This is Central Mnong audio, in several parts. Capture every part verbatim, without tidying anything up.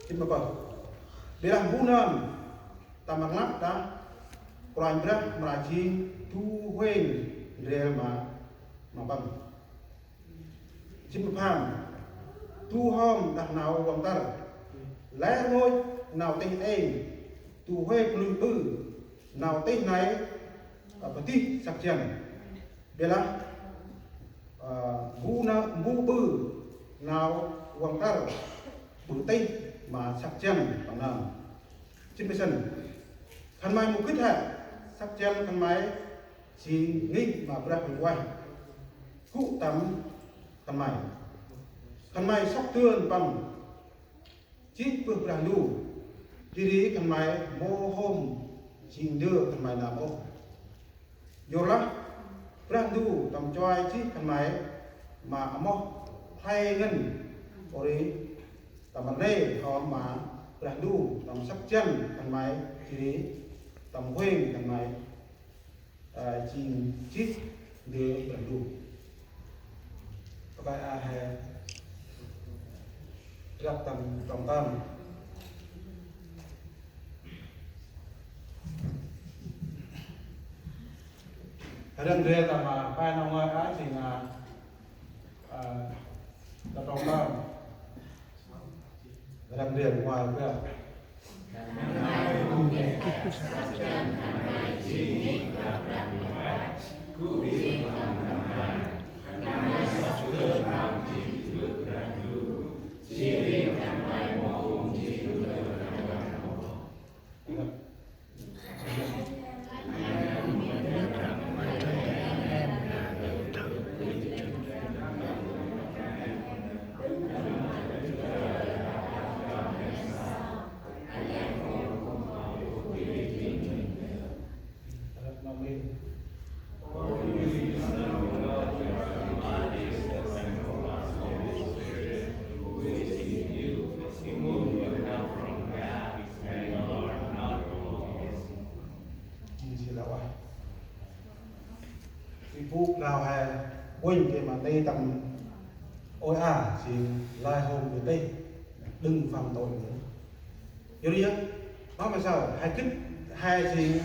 Jê̆t ma pơh. Ƀiălah mbu nơm tâm rnglăp đah Kôranh Brah mra jêng du huêng ndrel ma, ma Păng. Jê̆t ma pham. Du huêng đah nau văng tăr. Lĕ rngôch nau tih êng. Du huêng pơlư ƀư. Nau tih nây, ơ, padih săk jăn. Ƀiălah, ơ, mbu na, mbu ƀư nau văng tăr ƀư tih ma săk jăn păng nơm. Jê̆t ma sĭn. Khân may mâu gĭt hĕ săk jăn khân may jêng ngih ma Brah Huêng Ueh gŭ tâm khân may. Khân may sŏk dơn Păng jêh bơh Brah Ndu, jêh ri khân may mâu hôm jêng ndơ khân may nơm ôh. Yorlah Brah Ndu tâm chuai jêh khân may ma amoh hlay ngăn, pô ri tâm rnê hŏm ma Brah Ndu tâm săk jăn khân may, jêh ri tâm huêng khân may, ơ, jêng jêh ndơ Brah Ndu. Kăl e a he drăp tâm trong tơm. Răng rê tâm a pe nau ngơi a jêng a, ơ, tâm trong tơm. Răng rê ngoai bra. Jêng si lah ueh. Ri bu nau he uănh gay ma nti tâm ôi a, jêng lai hôm ƀư tih đừng phạm tội nữa. Yor ri yơh, ma ma saơ, he gĭt, he jêng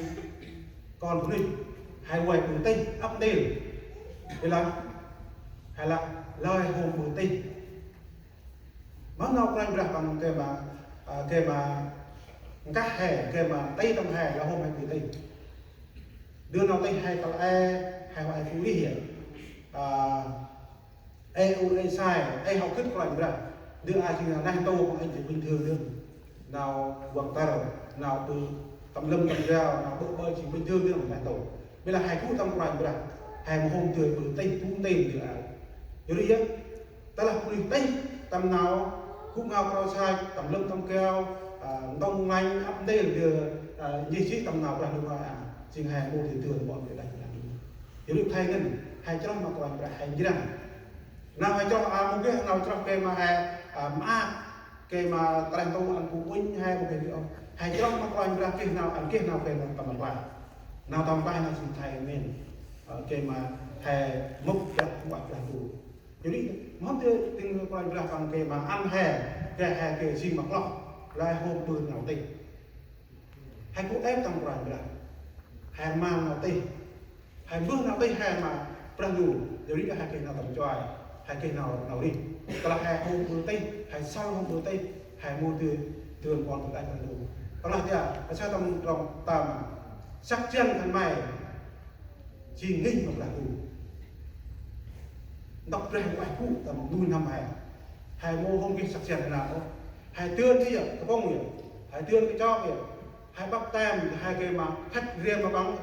kon bunuyh, he uănh ƀư tih ăp ntil. Ƀiălah he lah lai hôm ƀư tih. Ma nau Kôranh Brah Păng gay ma, ơ, gay ma nkah he, gay ma nti tâm he, lai hôm he ƀư tih. Ndơ nau tih he kăl e, he hŏ e phu rih yơh. Ơ, e ur e sai, e hŏ gĭt Kôranh Brah. Ndơ a jêng neh ntu Păng ăt jêng bình thường đŏng. Nau văng tăr, nau ƀư tâm lơm tâm gao, nau ƀư ƀơ jêng bình thường đŏng neh ntu. Ƀiălah he gŭ tâm Kôranh Brah, he mâu hôm dơi ƀư tih du ntil ndơ a. Yor ri yơh, tơlah bunuyh tih tâm nau gŭ ngao krao sach, tâm lơm tâm gao, ơ, ntŭng lanh ăp ntil ndơ, ơ, nchih jêh tâm nau Brah Ndu ngơi a, jêng he mâu dơi dơn ƀon Brah Ndu. Yor ri he ngăn, he chroh ma Kôranh Brah, he njrăng. Nau he chroh a mâu geh nau chroh gay ma he, ơ, maak, gay ma treh ntu ăn bu uănh he mâu geh ôh. He chroh ma Kôranh Brah geh nau, ăn geh nau gay ma tâm rklaih. Nau tâm rklaih nau jêng he ngăn. Ơ, gay ma he mŭk Brah, mŭk Brah Ndu. Yor ri, mâu hôm dơi dâng Kôranh Brah Păng gay ma ăn he, gay he gay jêng ma kloh, lai hôm ƀư nau tih. He gŭ êp tâm Kôranh Brah. He rmang nau tih. He mbơh nau tih he ma Brah Ndu. Yor ri he geh nau tâm chuai. He geh nau, nau rêh. Tơlah he hôm ƀư tih, he săl hôm ƀư tih, he mâu dơi dơn ƀon Brah Ndu. Tơlah tia, he saơ tâm trong tơm. Săk jăn khân may jêng ngih ma Brah Ndu. Ntŭk Brah Huêng Ueh gŭ tâm nuih n'hâm he. He mâu hôm geh săk jăn he nơm ôh. He dơn yơh, kapŭng yơh. He dơn kachok yơh. He baptem, he gay ma khât ndrel ma Păng,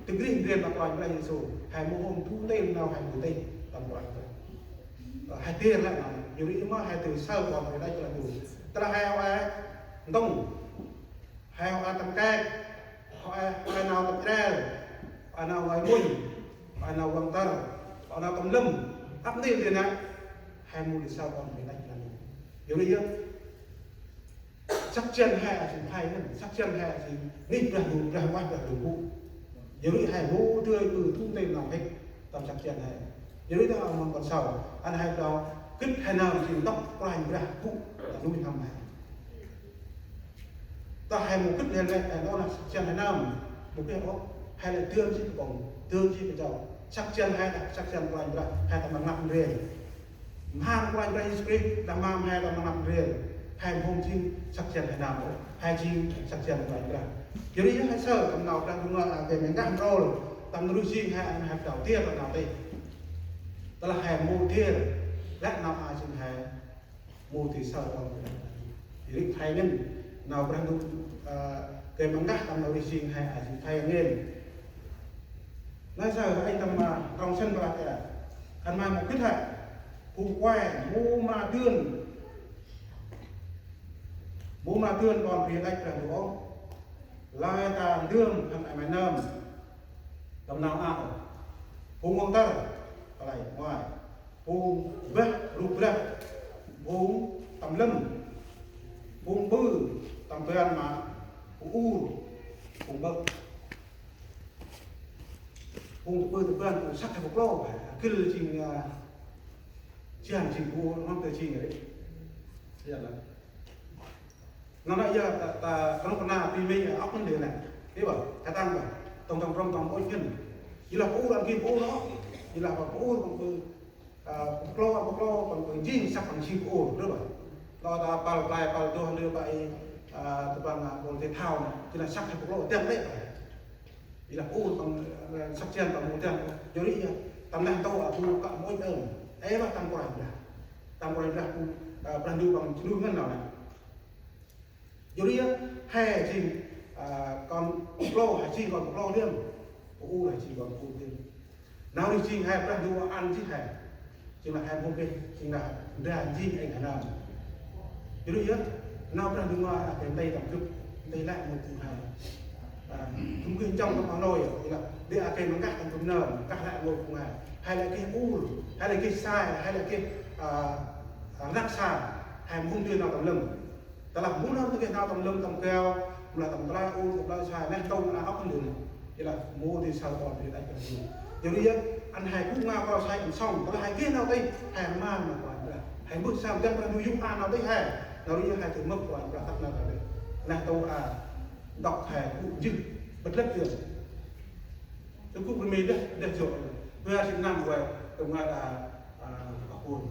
dâk rêh ndrel ma Kôranh Brah Yêsu. He mâu hôm du ntil nau he ƀư tih tâm Kôranh Brah. Ơ, he dơn lĕ nau, yor ri ma he dơi saơ ƀon Brah Ndu. Tơlah he hŏ e ntŭng, he hŏ e tâm kek, hŏ e, hŏ e nau tâm chrel, hŏ e nau ngơi munh, hŏ e nau văng tăr, hŏ e nau tâm lơm, ăp ntil dơi nă, he mâu dơi saơ ƀon Brah Ndu. Yor ri yơh, săk jăn he a jêng phai ngăn, săk jăn he a jêng ngih Brah Ndu, Brah Huêng Ueh Brah Ndu gŭ. Yor ri he mâu dơi ƀư du ntil nau hêt tâm săk jăn he. Yor ri ta mâu kon sau, ăn he đao gĭt he nơm jêng ntŭk Kôranh Brah gŭ ta nuih n'hâm he. Tơlah he mâu gĭt he lĕ, he nô lah săk jăn he nơm. Mâu gĭt ôh, he lĕ dơm jêh kŏng, dơm jêh kŏng. Săk jăn he ta, săk jăn Kôranh Brah, he ta ma nglăp ndrel. Mham Kôranh Brah Yêsu Krist, ta mham he ta ma nglăp ndrel. He mâu hôm jêng săk jăn he nơm ôh, he jêng săk jăn Kôranh Brah. Yor ri yơh he saơ, tâm nau Brah Ndu ngơi, a, gay ma nkah mrôl, tâm nau rih jêng he, he dao tiêr, tâm nau tih. Tơlah he mâu tiêr, lĕ nau a jêng he mâu dơi saơ ƀon bri lăch. Yor ri he ngăn, nau Brah Ndu, ơ, gay ma nkah tâm nau rih jêng he, a jêng he ngăn. Nây saơ anh tâm, ơ, trong sân bra ta. Ăn may mâu gĭt he. Phung kuai, mâu mra dơn. Mâu mra dơn ƀon bri lăch Brah Ndu ôh. Lơi ta ndơm khân ay may nơm. Tâm nau a. Phung mông tăr, kăl e, ngoai. Phung bah rup brah, phung tâm lơm, phung ƀư tâm ban ma, phung ur, phung bơ̆. Phung ƀư tâm ban, phung săk he bu klô, gĭt jêng, a, jan jêng bu, ngon tơ jêng ri. Yor lah. Nau nây yơh ta, ta, kơnuk kơna, bi mê, ơ, ŏk ngăn dê nê. Ri bơh, he tăng bơh, tông tông trong tông ôch ngăn. Yor lah bu ur ăn gĭt bu ur ôh. Yor lah bu ur păng bu, ơ, bu klô, bu klô, păng bu jêng săk păng jêng bu ur, ri bơh. Lŏ ta păl play, păl dôh, ri bơh i, ơ, ta păng, ơ, bu dê thao nê. Yor lah săk he bu klô, dăng lĕ bơh. Yor lah bu ur păng, ơ, săk jăn păng mâu dăng. Yor ri yơh, tâm neh ntu, ơ, bu kă mâu ôch ơm. Ê bơh tâm Kôranh Brah. Tâm Kôranh Brah bu, ơ, Brah Ndu păng jêh ngăn nau nê. Yor ri yơh, he jêng, ơ, kon bu klô, he jêng kon bu klô dơm. Bu ur, he jêng kon bu ur dơm. Nau rih jêng he Brah Ndu ăn jêh he. Jêng lah he mâu geh, jêng lah ndra jêng êng he nơm. Yor ri yơh, nau Brah Ndu ngơi, a, gay nti tâm gâp, nti lĕ mâu phung he. Ơ, gâp mâu geh njŏng tâm Hà Nội, jêng lah, di a gay ma nkah tâm gâp nơm, nkah lĕ mâu phung he. He lĕ geh ur, he lĕ geh sai, he lĕ geh, ơ, ơ, rnăk sa, he mâu hôm dơi nau tâm lơm. Tơlah mâu nơm ta geh nau tâm lơm tâm gao, mâu lah tâm play ur, tâm play sai, neh ntu ma ŏk ngăn dê nê. Yor lah mâu dơi saơ ƀon bri lăch Brah Ndu. Yor ri yơh, ăn he gŭ ngao kro sai ăn sŏng, tơlah he geh nau tih, he rmang ma Kôranh Brah. He mbơh sa dăn Brah Ndu yô̆ a nau tih he. Nau ri yơh he dơi mâp Kôranh Brah tât nau tih. Neh ntu a, ntŭk he gŭ jêh, bât lĕ dơm. Tơ gŭ bri mê deh, deh jŏ. Bơh sĭn năm ueh, tơ ngơi a, a, a, ƀon.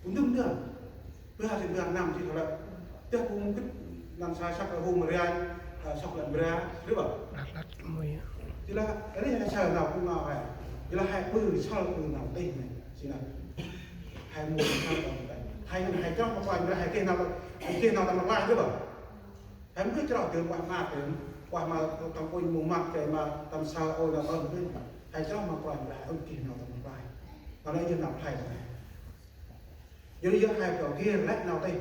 Ŭnh dơm dơm. Bơh sĭn bơh năm jêh lĕ. Deh bu mâu gĭt nau sai săk lĕ hôm rianh, ơ, sŏk lĕ mra, ri bơh. Lăt lăt mui. Jêh lah, ri he saơ nau bu ngao he. Jêh lah he ƀư săl ƀư nau tih nê. Jêh lah. He mâu saơ nau tih. He, he chroh ma Kôranh Brah, he geh nau, he geh nau tâm rklaih, ri bơh. He mâu geh chroh dơm, ueh ma dơm, ueh ma tâm ŭnh mâu măt, gay ma tâm saơ ôi nau tơm dơm. He chroh ma Kôranh Brah, ŭnh geh nau tâm rklaih. Nau nê jêng nau rklaih nê. Yor ri yơh he dao geh lĕ nau tih.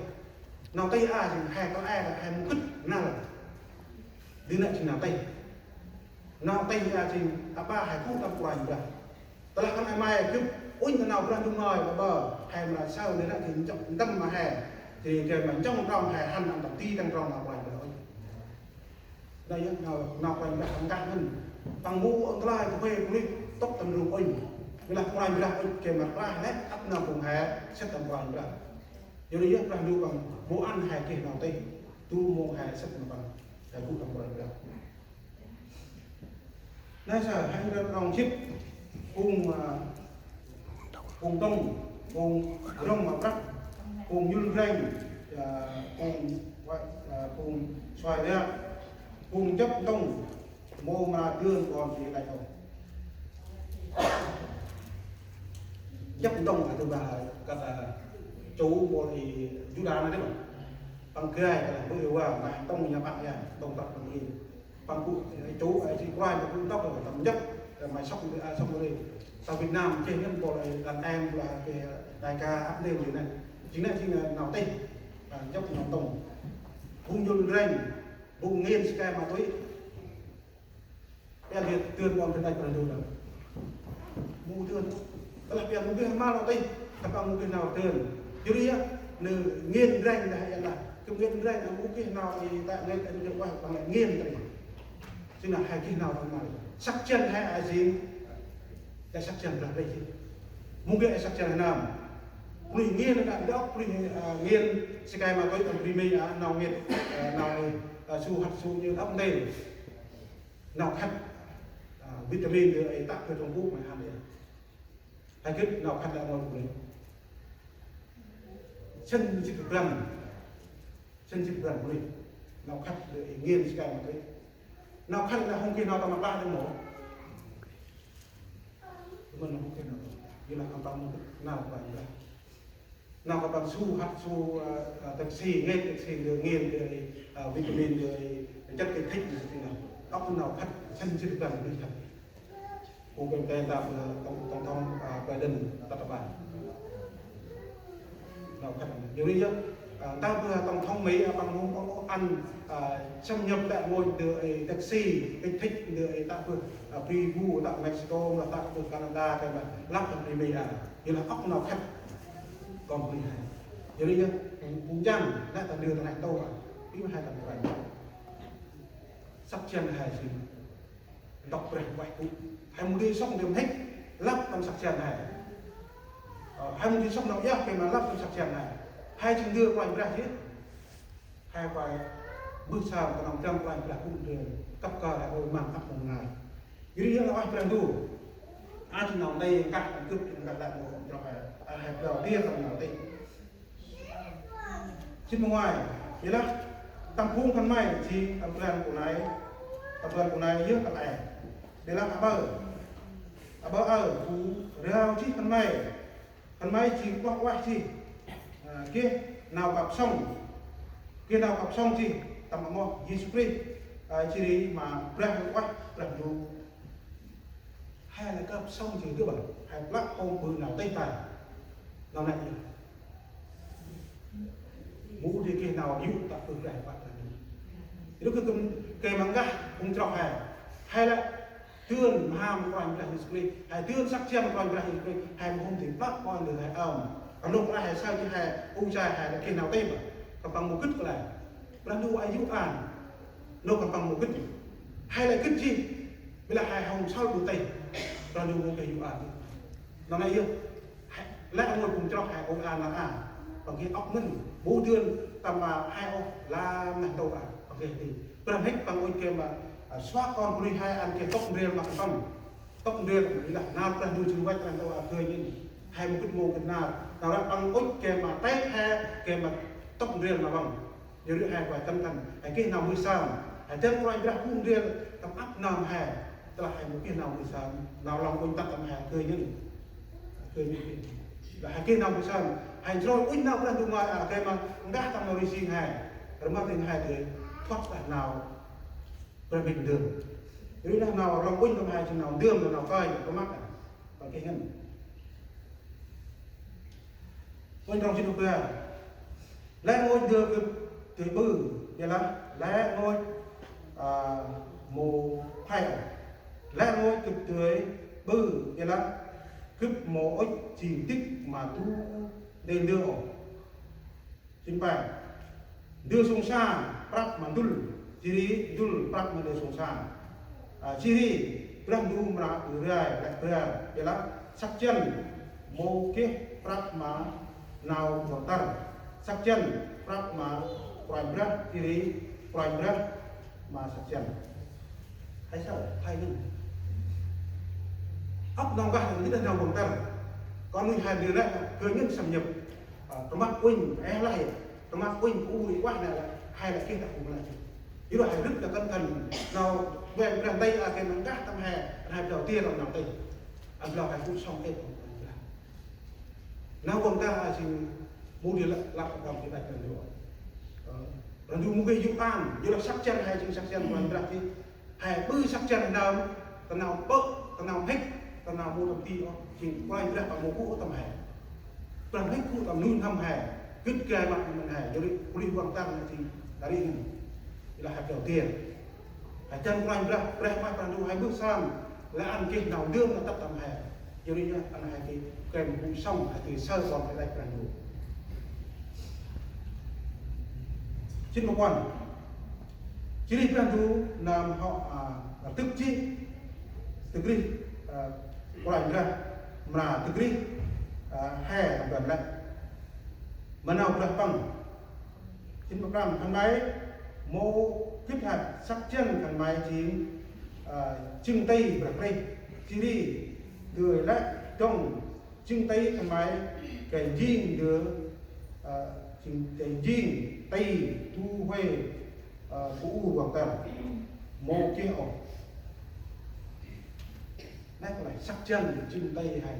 Nau tih a jêng he kăl e, he mâu gĭt năl. Di nê jêng nau tih. Nau tih a jêng aƀaơ he gŭ tâm Kôranh Brah. Tơlah khân ay may gâp ŭnh ta nau Brah Ndu ngơi, aƀaơ he mra saơ di nê jêng njŏng ntơm ma he. Jêh gay ma njŏng trong he hăn ăn tâm di tăng trong nau Kôranh Brah ŭnh. Nây yơh nau, nau Kôranh Brah păng nkah ngăn. Păng mâu ơ nglay kơ huê bunuyh tŭk tâm rŭng ŭnh. Ƀiălah Kôranh Brah ŭnh gay ma rklaih lĕ ăp nơm phung he sât tâm Kôranh Brah. Yor ri yơh Brah Ndu păng mâu ăn he geh nau tih. Du mông he sât ma păng he gŭ tâm Kôranh Brah. Nây saơ he rŏng jêt phung, ơ, phung tông, phung rŏng ma prăk, phung njŭl reng, ơ, phung, ơ, phung suai riak, phung jăp ntŭng, mâu mra dơn ƀon bri lăch ôh. Jăp ntŭng a, tơlah kăt, ơ, čô ƀon i Yuđa nê dê bơh. Păng gay, ơ, bơh i wa, ma ntŭng nha păng ya, ntŭng prăk păng i. Păng gŭ, ơ, čô, ơ, si kruanh, păng gŭ ntŭk, ơ, tâm jăp, ơ, ma sŏk, ơ, sŏk ri. Sa Việt Nam, jêh ngăn ƀon, ơ, đàn em, ƀon, ơ, đài ca, ăp nêm ri nê. Jêng nê, jêng, ơ, nau tih, ơ, jăp nau ntŭng. Phung njŭl reng, phung nghiện si ke ma túy. Păng geh dơn ƀon bri lăch Brah Ndu đŏng. Mâu dơn. Tơlah păng mâu geh ma nau tih, ta păng mâu geh nau dơn. Yor ri yơh, nê nghiện reng dah yơh lah. Kơ nghiện reng, mâu geh nau i ta ngơi, ta ngơi ueh păng lĕ nghiện ta ri. Jêng nê he geh nau tâm nau. Săk jăn he a jêng, ta săk jăn brah ri. Mâu geh săk jăn he nơm. Bunuyh ngên, nđa, nđa ôk bunuyh, a, ngên săk ma tui tâm bri Mi, a, nau ngên, a, nau, a, su hăt su ñu ôk ntil. Nau khât, a, vitamin dơi ê tă bơh trong bŭk ma hăn dơi. He gĭt nau khât lĕ rngôch bunuyh. Sĭn jêt blan. Sĭn jêt blan bunuyh. Nau khât dơi ê ngên săk ma tui. Nau khât lĕ hŏng geh nau tâm rklaih dơm mâu. Mơm hŏng geh nau tâm rklaih. Yor lah khân păng mâu gĭt nau Kôranh Brah. Nau khân păng su hăt su, a, a, taxi, ngên taxi, dơi ngên, dơi, a, vitamin, dơi chất kích thích, dơi nau. Ôk nau khât, sĭn jêt blan bunuyh khât. Phung geh nau tâm, a, tổng, tổng thống, a, Biden, a, tât ta ƀă. Nau khât. Yor ri yơh, a, tâm, a, tổng thống Mi, a, păng mâu ôh ăn, a, xâm nhập lĕ rngôch dơi ê taxi, kích thích, dơi ê tă bơh, a, bri bu, tă Mexico, lah tă bơh Canada, kơt ma lăp tâm bri Mi, a. Yor lah ôk nau khât kon bunuyh he. Yor ri yơh, phung, phung jan, lĕ ta ndơ ta neh ntu, a. Ƀiă ma he tâm Kôranh. Săk jăn he jêng ntŭk brah ueh gŭ. He mâu dơi sŏk ndơ mhĭk lăp tâm săk jăn he. Ơ, he mâu dơi sŏk nau yơh geh ma lăp tâm săk jăn he. He jêng ndơ Kôranh Brah jêh. He kuăl mbơh sơm ta nau dăng Kôranh Brah gŭ ndrel kăp kơl he ôi măng ăp mông ngai. Yor ri yơh lah ueh Brah Ndu. A jêng nau nây nkah tâm gâp, nkah lĕ mâu hôm chroh he. A, he blao dê tâm nau tih. Jêng ma ngoai, ƀiălah tâm phung khân may jêng tâm ban kô̆ nai, tâm ban kô̆ nai yơh kăl e. Ƀiălah aƀaơ, aƀaơ aơ bu rao jêh khân may, khân may jêng kloh ueh jêh, a, geh nau kăp sŏng, geh nau kăp sŏng jêh tâm amoh Yêsu Krist, a, jêh ri ma Brah Huêng Ueh, Brah Ndu. He lĕ kăp sŏng jêh dơm bân, he plăk hôm ƀư nau tih tay. Nau nây yơh. Mâu dơi geh nau yô̆ tă bơh Brah Huêng Ueh. Yor ri geh ma nkah phung chroh he. He lĕ dơn mham Kôranh Brah Yêsu Krist. He dơn săk jăn Kôranh Brah Yêsu Krist. He mâu hôm dơi plăk kon dơi he ơm. Kơt nôk lah he saơ jêh he, u jay he lĕ geh nau tih bân. Khân păng mâu gĭt kơl e. Brah Ndu a yô̆ ăn. Nôk khân păng mâu gĭt. He lĕ gĭt jêh. Ƀiălah he hŏng sŏ ƀư tih. Brah Ndu mâu geh yô̆ ăn. Nau nây yơh. He, lĕ rngôch phung chroh he ôi a nar a. Păng geh ŏk ngăn. Bu dơn tâm ma he ôh lam neh ntu a. Păng geh dih. Brah mhĭk păng ŭch geh ma, a, suăk kon bunuyh he ăn geh tŭk ndrel ma khân păng. Tŭk ndrel, ƀiălah nau Brah Ndu jêng văch Brah Ndu a gơnh ngăn. He mâu gĭt mâu gĭt nau. Nau ră păng ŭch geh ma têk he, geh ma tŭk ndrel ma păng. Yor ri he kuăl tâm thăn, he geh nau mbơh sơm. He dăng Kôranh Brah gŭ ndrel tâm ăp nơm he. Tơlah he mâu geh nau mbơh sơm, nau lŏng ŭnh tât tâm he gơnh ngăn. Gơnh ngăn. Lah he geh nau mbơh sơm. He nsrôyh ŭnh nau Brah Ndu ngơi a, gay ma nkah tâm nau ri jêng he. Rmăt ri he dơi thuăk lah nau Brah Ndu ndơm. Yor ri lah nau lŏng ŭnh tâm he jêng nau ndơm, nau kơi, nau tâm ăp. Păng geh ngăn. Ŭnh trong jê̆t ma bar. Lĕ rngôch ndơ gâp dơi ƀư, ƀiălah lĕ rngôch, a, mâu phe. Lĕ rngôch gâp dơi ƀư, ƀiălah gâp mâu ŭch jêng dĭk ma du đê ndơ ôh. Jê̆t ma pe. Ndơ sông sa prăp ma ndŭl, jêh ri ndŭl prăp ma ndơ sông sa. A, jêh ri Brah Ndu mra ƀư rai lĕ bar, ƀiălah săk jăn mâu geh prăp ma nau văng tăr. Săk jăn prăp ma Kôranh Brah, jêh ri Kôranh Brah ma săk jăn. He saơ, he ngăn. Ăp nau nkah ngăn nau văng tăr. Kon nuih he dơi lĕ, gơnh ngăn xâm nhập. A, tâm ăp ŭnh, eh lah. Tâm ăp ŭnh bu ri ueh nê lĕ, he lĕ geh ta bu lĕ. Yor ri he rĭt ta tâm thăn, nau Kôranh Brah nti a gay ma nkah tâm he, he blao dê tâm nau tih. Ăn blao he gŭ sŏng êp. Nau văng tăr a jêng mâu dơi lăp, lăp kon geh đăch Brah Ndu. Ơ, Brah Ndu mâu geh yô̆ ăn, yor lah săk jăn he jêng săk jăn Kôranh Brah jêh. He ƀư săk jăn nơm, ta nau pơ̆, ta nau mhĭk, ta nau mâu tâm ti ôh, jêng Kôranh Brah păng mâu gŭ tâm he. Brah mhĭk gŭ tâm nuih n'hâm he, gĭt gai ma tâm he, yor ri bunuyh văng tăr nê jêng ta ri ngăn. Yor lah he blao dê. He dăng Kôranh Brah, Brah ma Brah Ndu he mbơh sơm, lĕ ăn geh nau ndơm nau tât tâm he. Yor ri yơh, ăn he geh, gay ma gŭ sŏng, he geh saơ kon geh đăch Brah Ndu. Jê̆t ma puăn. Jêh ri Brah Ndu nơm hŏ, a, dâk rêh, dâk rêh, a, Kôranh Brah, mra dâk rêh, a, he tâm ban lĕ. Ma nau Brah Păng. Jât ma prăm: Khân may mâu gĭt hŏ săk jăn khân may jêng, ơ, jŏng ti Brah Krist. Jêh ri dơi lĕ dŏng jŏng ti khân may gay jêng dơi, ơ, jêng, gay jêng ti du huê, ơ, bu ur văng tăl mâu geh ôh. Nĕ, kăl e săk jăn jŏng ti he